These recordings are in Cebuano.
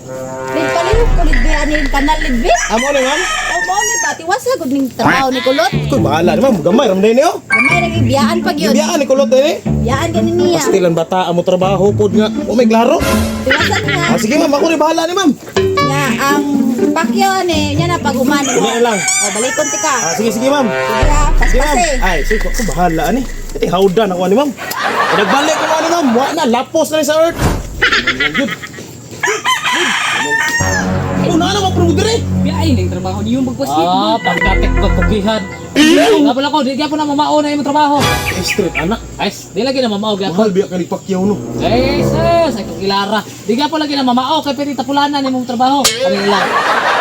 Lid palihog ko lid ani kanal lid bi. Amo ni, ma'am. O mo ni ba tiwasa gud ning trabaho ni kulot. Koy bahala ni, ma'am, gamay ram din oh. Gamay ra biyaan pag yun. Biyaan ni kulot eh. Biyaan gani niya. Pastilan bata amo trabaho pod nga. O may klaro. Tiwasan niya. Ah, sige ma'am, ako ni bahala ni, ma'am. Nya ang Pacquiao ni nya na pag human mo. Unya na lang. O balikon ti ka. Ah, sige sige, ma'am. Sige ha, Sige, ma'am. paspase. Ay, sige, ako bahala ani. Iti hawdan ako ani, ma'am. Eh, nagbalik ko ani, ma'am. Wa na lapos na ni sa earth. Yun. Una na mo dire. Biyay ning trabaho niyo magbasketball. Ah, pagkatik pagkugihan. Nga pala ko, di gyapon na mamao na imong trabaho. Eh, street anak. Ay, di lagi na mamao gyapon. Mahal biya ka ni Pacquiao no. Eh, sus, ay kilara. Di gyapon lagi na mamao kay pwede tapulanan imong trabaho. Ano lang.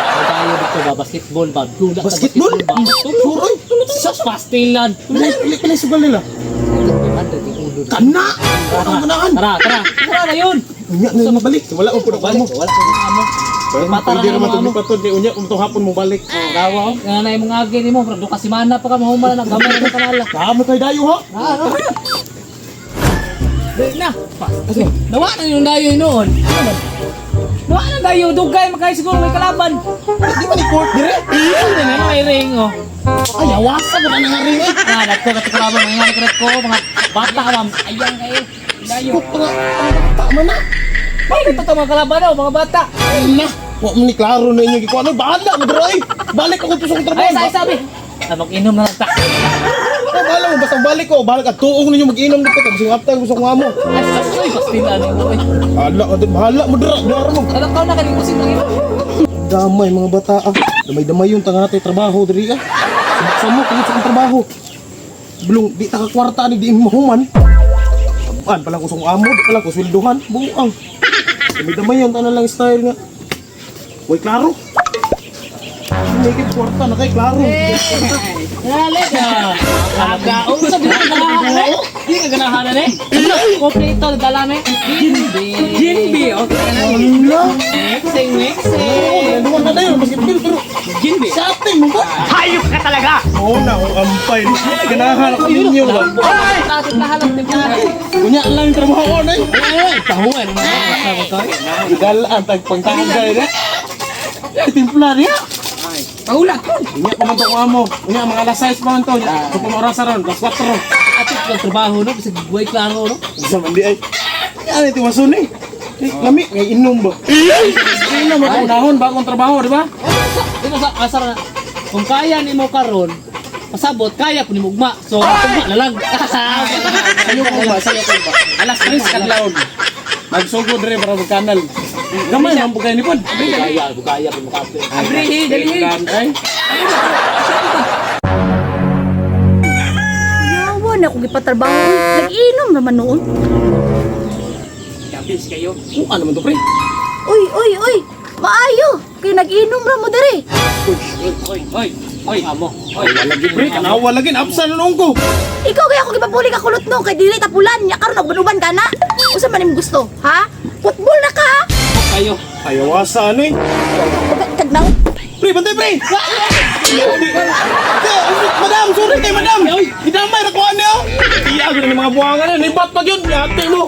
Kung tayo dito ba, basketball ba? Dula ka Basketball? ba? Suroy. Sa pastilan. Pili pili sugal nila. Kana. Ano ganahan? Tara, tara. Tara na yun. Unya na mabalik. Wala ko pud Balik, mo. wala ko amo. Bata Pwede ra naman mo amo. tumipatod kay unya kung hapon mo balik. Gawa, oh. Nga na imong agi nimo, pero duka simana pa ka mahuman na gamay na kanala. Kamo kay dayo ha. Ah, ah. Dali na. Nawa na yung dayo noon. Nawa na dayo, dugay makay siguro may kalaban. Di ba ni court dire? Ano na may ring oh. Ay, awasa ko na nga ring eh. Ah, nagko ka kalaban mga nga ko mga bata ma'am. Ayang kayo. Dayo. Kuk mga bata man na. Bakit ito mga kalaban oh, mga bata? Ay na. Wa mo ni klaro na inyo gikuan. Bahala mo dira ay. Balik ako to sa akong trabaho. Ay, sabi sabi. Ah, mag-inom na lang ta. Ah, bahala mo basta balik ko. Balik at tuong ninyo mag-inom dito tapos yung after gusto ko amo. Ay, sus, uy, pastilan ito eh. Bahala ka dun. Bahala mo dira. Dira mo. Alam ka na kaning kusing lang ino. Damay mga bata ah. Damay-damay yung tanga natin trabaho diri ah. Sabak mo kung sa akong trabaho. Bulong di ta ka kwarta ni di mahuman. An pala ko sa akong amo, di pala ko sweldohan. Buang. Damay-damay yung tanan lang style nga. Way klaro. May kay kwarta na kay klaro. Dali ka. Aga, unsa di ka ganahan eh? Di ka ganahan eh? Kompleto dala me. Ginbi. Ginbi, okay na. Wala. Mixing, mixing. Oo, ginagawa na dayon maski pero pero Ginbi. sa atin mo ba? Hayop ka talaga. Oo na, akong ampay. Ay, ganahan ako ninyo ba? Ay, timplahan lang, timplahan. Kunya lang yung trabaho ko na eh. Ay, tahuan. Galaan, tagpangtanggal na. Ay, timpla niya. Paulat ko. Unya pa man to ko amo. Unya mga alas 6 pa man to. Sa pang oras ron, alas 4. Atit kang trabaho no, kasi buhay klaro no. Sa man di ay. Ano ito masun eh. Eh, lami, ngay inom ba? Inom ako unahon bagong trabaho, di ba? Di ba sa asar na kung kaya nimo karon, pasabot kaya po nimo ugma. So, ugma na lang. Sayo ko ba? Sayo ko ba? Alas 3 kadlawon. Magsugod re para magkanal. Gamay man po kayo ni pod. Kaya, kaya po makape. Abrihi, dali. Ay. Yawa na akong gipatrabaho. Uy, nag-inom naman noon. Kapis kayo. Kung ano man to pre? Uy, uy, uy. Maayo. Kay nag-inom ra mo diri. Oy, oy, oy. Amo. Oy, Pre, kanawa lagi absa na noon ko. Ikaw kaya ako gipapuli ka kulot no kay dili tapulan nya karon nagbanuban ka na. Unsa man imong gusto, ha? Football na ka. ha? Kayo. Ayawasa ano eh. Tagnaw. Pre, bantay pre! Madam, sorry kay madam! Idamay na kuha niyo! Iya, gano'n yung mga buwangan na. Nibat pa yun! Ate mo!